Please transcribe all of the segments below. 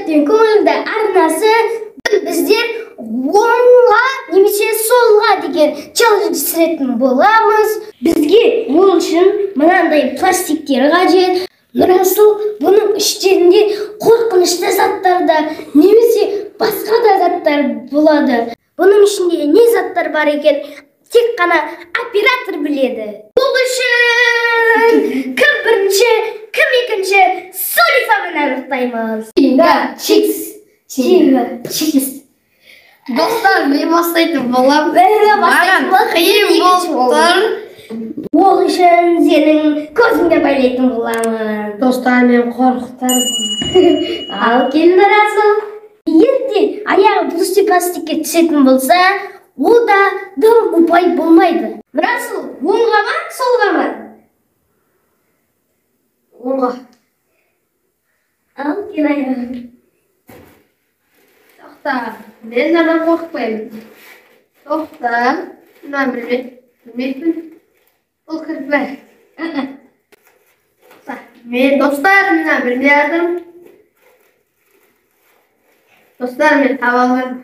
Өткен көңілді арнасы. Біздер оңға немесе солға деген челлендж түсіретін боламыз. Бізге ол үшін мынандай пластиктер қажет. Нұрасыл, бұның іштерінде қорқынышты заттар да немесе басқа да заттар болады. Бұның ішінде не заттар бар екен, тек қана оператор біледі. Ол үшін кім бірінші, кім екінші, сол анықтаймыз. Чинга, чикс, чинга, чикс. Достар, мен бастайтын боламын. Маған қиын болып тұр. Ол үшін сенің көзіңді байлайтын боламын. Достар, мен қорқытар. Ал кел, Нұрасыл. Егер де аяғы пустой пластикке түсетін болса, ол да дым ұпай болмайды. Нұрасыл, оңға ма, солға ма? Оңға. Ал кел аяғын. Тоқта, мен мынадан қорықпаймын. Тоқта, мынаны білмеймін. Бұл кірпі. Тоқта, мен достар, мынаны білмей жатырмын. Достар, мен таба алмадым.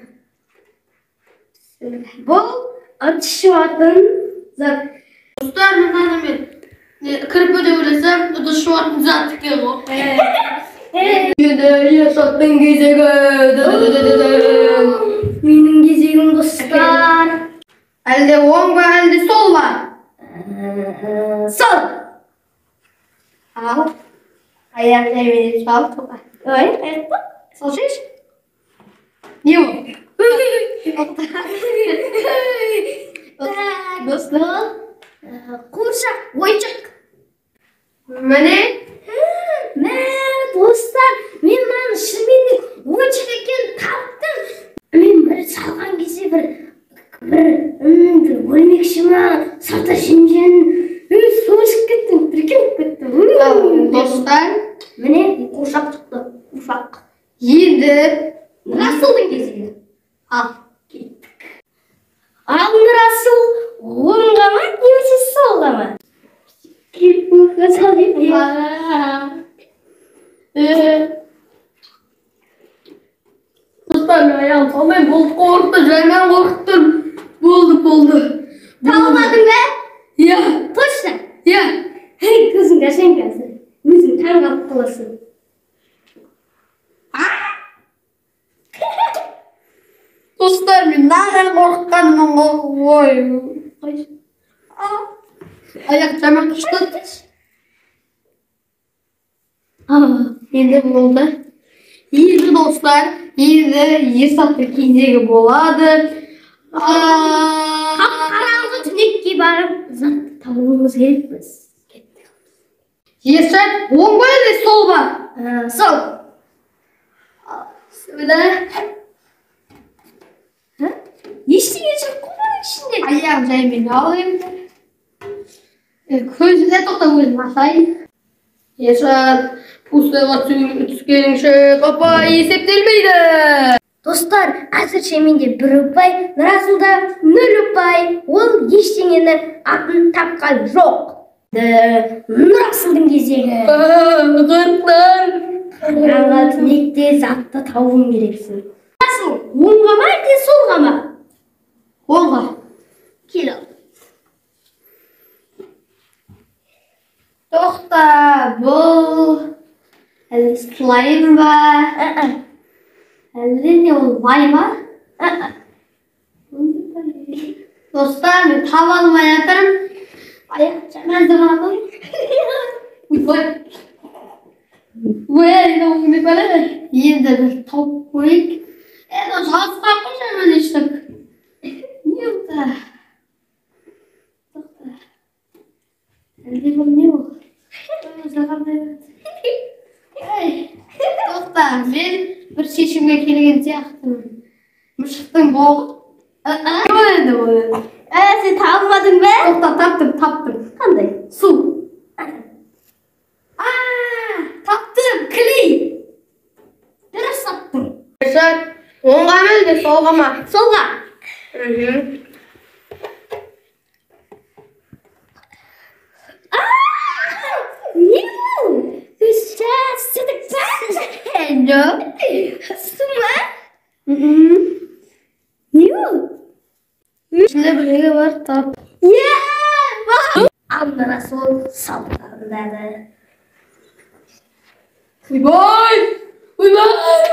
Бұл ыдыс жуатын зат. Достар, мынаны мен кірпі деп ойласам, ыдыс жуатын зат екен ғой. Енді Ершаттың кезегі. Менің кезегім, достар. Әлде оң ба, әлде сол ба? Сол. Ал, аяқ жайменен шал. Ой, қаяқта? Сол шеш. Не ол? Достар, қуыршақ, ойыншық. Міне. Мә, достар, мен мынаны шынымен де ойыншық екенін таптым. Мен бір салған кезде бір өлмекші ма, сата жемжен, шошып кеттім, тіркеліп кеттім. Достар, міне қуыршақ шықты, қуыршақ. Енді Нұрасылдың кезегі. Ал, кеттік. Ал Нұрасыл, оңға ма, немесе солға ма? Достар, мен аяғым салмай, болды, қорықты, жаймен қорқыттым. Болды, болды. Таба алмадың ба? Иә. Точно? Иә. Көзіңді ашайын қазір. Өзің таң қалып қаласың. Достар, мен мынадан қорыққанмын ғой. Ой. Аяқ жаман қышты. Енді болды. Енді достар, енді Ершаттың кезегі болады. Қап-қараңғы түнекке барып затты табуымыз керекпіз. Ершат, оң ба әлде сол ба? Сол. Бісміллә. Ештеңе жоқ қой бұның ішінде. Аяғым жаймен ал енді. Көзіне тоқта, өзім ашайын. Ершат, пустойға түскеніңше ұпай есептелмейді. Достар, әзірше менде 1 ұпай, Нұрасылда 0 ұпай. Ол ештеңені атын тапқан жоқ. Нұрасылдың кезегі. Қорықтым. Қараңғы түнекте затты табуың керексің. Нұрасыл, оңға ма әлде солға ма? Оңға. Кел ал. Тоқта, бұл әлде слайм ба? Әлде не ол, май ма? Достар, мен таба алмай жатырмын. Аяқ жаман жаман. Ойбай. Ой, не бәле. Енді бір тауып көрейік. Енді жабысқан қой жаман ештік. Не ол? Тоқта. Әлде бұл не ол? Тоқта, мен бір шешімге келген сияқтымын. Мысықтың боғы. Не ол енді бұл? Сен табылмадың ба? Тоқта, таптым, таптым. Қандай? Су. Таптым, клей. Дұрыс таптың. Ершат, оңға ма әлде солға ма? Солға. Не бұл? Жоқ. Достар, тап. Ал Нұрасыл салдандады. Ойбай! Ойбай!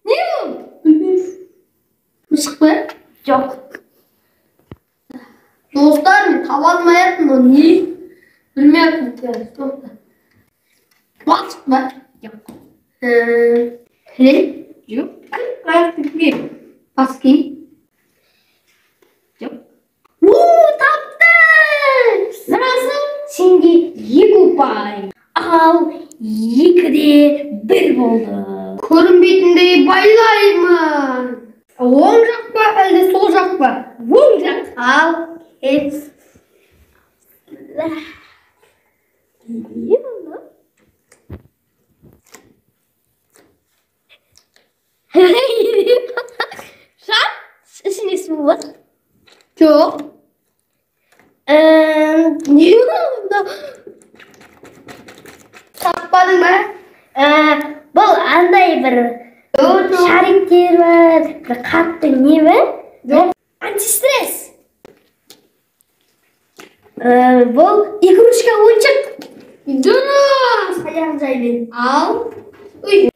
Не ол? Білмеймін. Мысық па? Жоқ. Достар, мен таба алмай жатырмын, ол не? Білмей жатырмын. Тоқта. Балшық па? Жоқ. Хлеб? Жоқ. Білмеймін. Паски? Жоқ. У, тапты! Нұрасыл, сенде 2 ұпай. Ал 2-1 болды. Көрінбейтіндей байлаймын. Оң жақ па, әлде сол жақ па? Оң жақ. Ал, кет. Не мынау? Шар? Ішінде су бар? Жоқ. Не мынау? Таппадың ба? Бұл андай бір шариктер бар, бір қатты не бар? Жоқ. Антистресс. Бұл игрушка ойыншық. Дұрыс. Аяқ жаймен. Ал. Үй.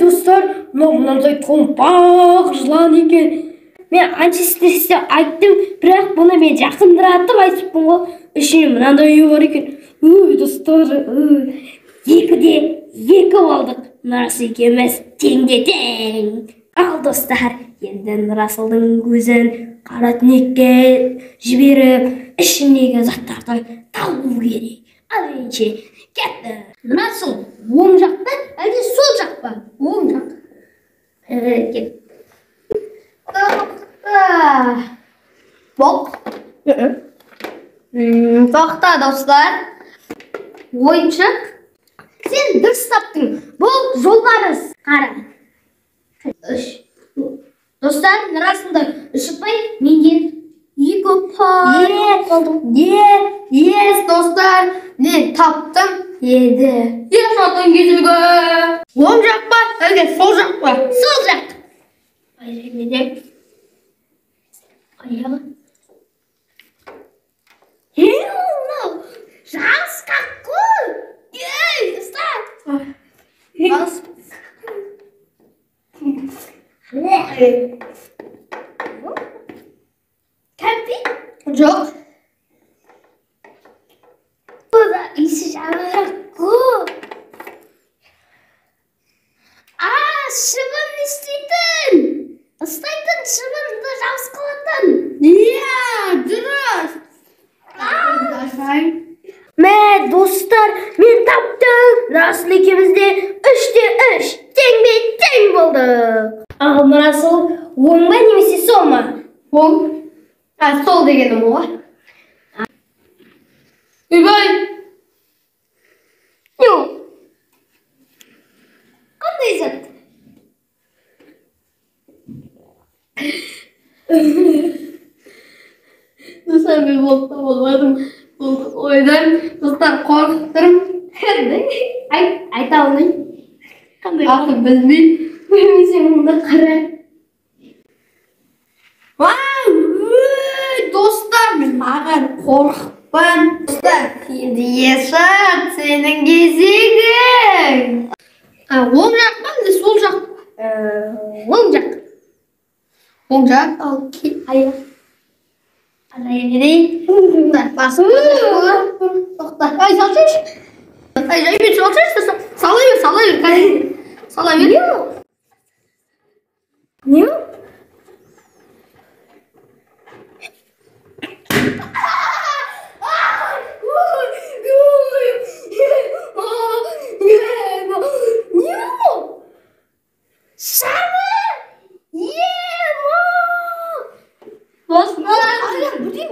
Достар, мынау мынандай томпақ жылан екен. Мен антистрессті айттым, бірақ бұны мен жақындыратып айтыппын ғой. Ішінде мынандай үй бар екен. Ой, достар, 2-2 болдық. Нұрасыл екеуміз теңде тең. Ал достар, енді Нұрасылдың көзін қара түнекке жіберіп, ішіндегі заттарды табу керек. Ал ендеше кетті. Нұрасыл, оң жақ па, әлде сол жақ па? Оң жақ. Кет. Тоқта. Боқ. Тоқта, достар. Ойыншық. Сен дұрыс таптың. Бұл жолбарыс. Қара. 3. Достар, Нұрасылда 3 ұпай, менден 2 ұпай қалдым. Ес, достар, мен таптым. Еді. Ершаттың кезегі. Оң жақ па, әлде сол жақ па? Сол жақ. Аяғы. Ей, мынау жабысқақ қой. Ей, ұста. Бас. Кәмпит? Жоқ. Бұл иісі жабысқақ қой. А, шыбын істейтін. Ұстайтын шыбынды жабысып қалатын. Иә, дұрыс. Мә, достар, мен таптым. Нұрасыл екеуміз де 3-3 теңбе тең болды. Ал Нұрасыл, оң ба немесе сол ма? Оң. А, сол дегенім ғой. Ойбай. Не ол? Қандай зат? Достар, мен болып болмадым. Бұл ойдан достар қорқып тұрмын. Айта алмаймын. Қандай? Аты білмеймін. Білмесең онда қара. Вау, достар, мен маған қорқыппын. Достар, енді Ершат, сенің кезегің. Оң жақ па, әлде сол жақ па? Оң жақ. Оң жақ, ал Аяқ. Басым. Тоқта. Ай, салсайшы. Ай, жаймен салсайшы. Сала бер, сала бер, кәдімгі. Сала бер. Не ол? Не ол? Шамы! Ема! Бірден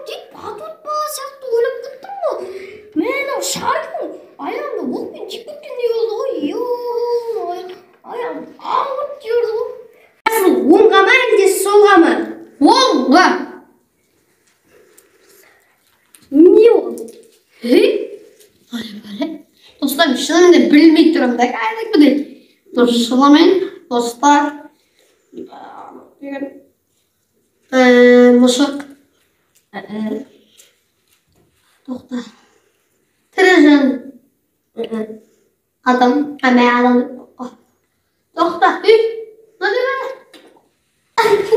тек батут бала сияқты ойлап кеттім ғой. Мен анау шарикті аяғымда оқпен тиіп кеткендей болды ғой. Ё, аяғым ауырып жіберді ғой. Оңға ма әлде солға ма? Оңға. Не ол? Ей, бәле, бәле. Достар, шынымен де білмей тұрмын да, кәдімгідей. Шынымен, достар. Мысық. Тоқта. Тірі жан. Адам. Әмә адам. Тоқта. Үй.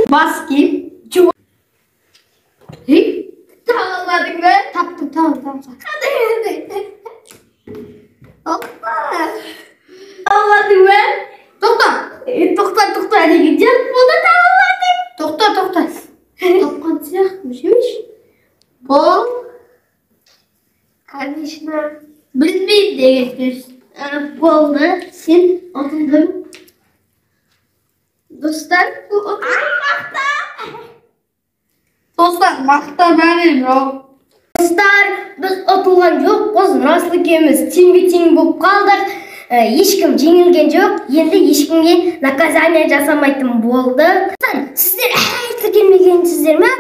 Бас киім. Жоқ. Үй. Таба алмадың ба? Таптым, tamam, tamam. Қандай? Тоқта. Таба алмадың ба? Тоқта. Тоқта, тоқта деген жер болды, таба алмадың. Тоқта, тоқта. Тапқан сияқтымын, емес. Бұл Конечно. Білмеймін деген сөз. Болды, сен ұтылдың. Достар, бұл ұтылды. Мақта. Достар, мақта бәрі жоқ. Достар, біз ұтылған жоқпыз, Расыл екеуміз теңбе-тең болып қалдық. Ешкім жеңілген жоқ, енді ешкімге наказание жасамайтын болды. Сіздер әлі тіркелмегенсіздер ме?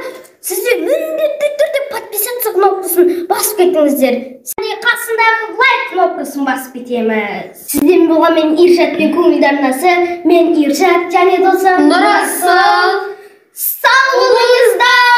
Сіздер міндетті түрде подписаться кнопкасын басып кетіңіздер. Және қасындағы лайк кнопкасын басып кетеміз. Сіздермен болған мен Иршат пен Көңілді арнасы. Мен Иршат және досым Нұрасыл. Сау болыңыздар!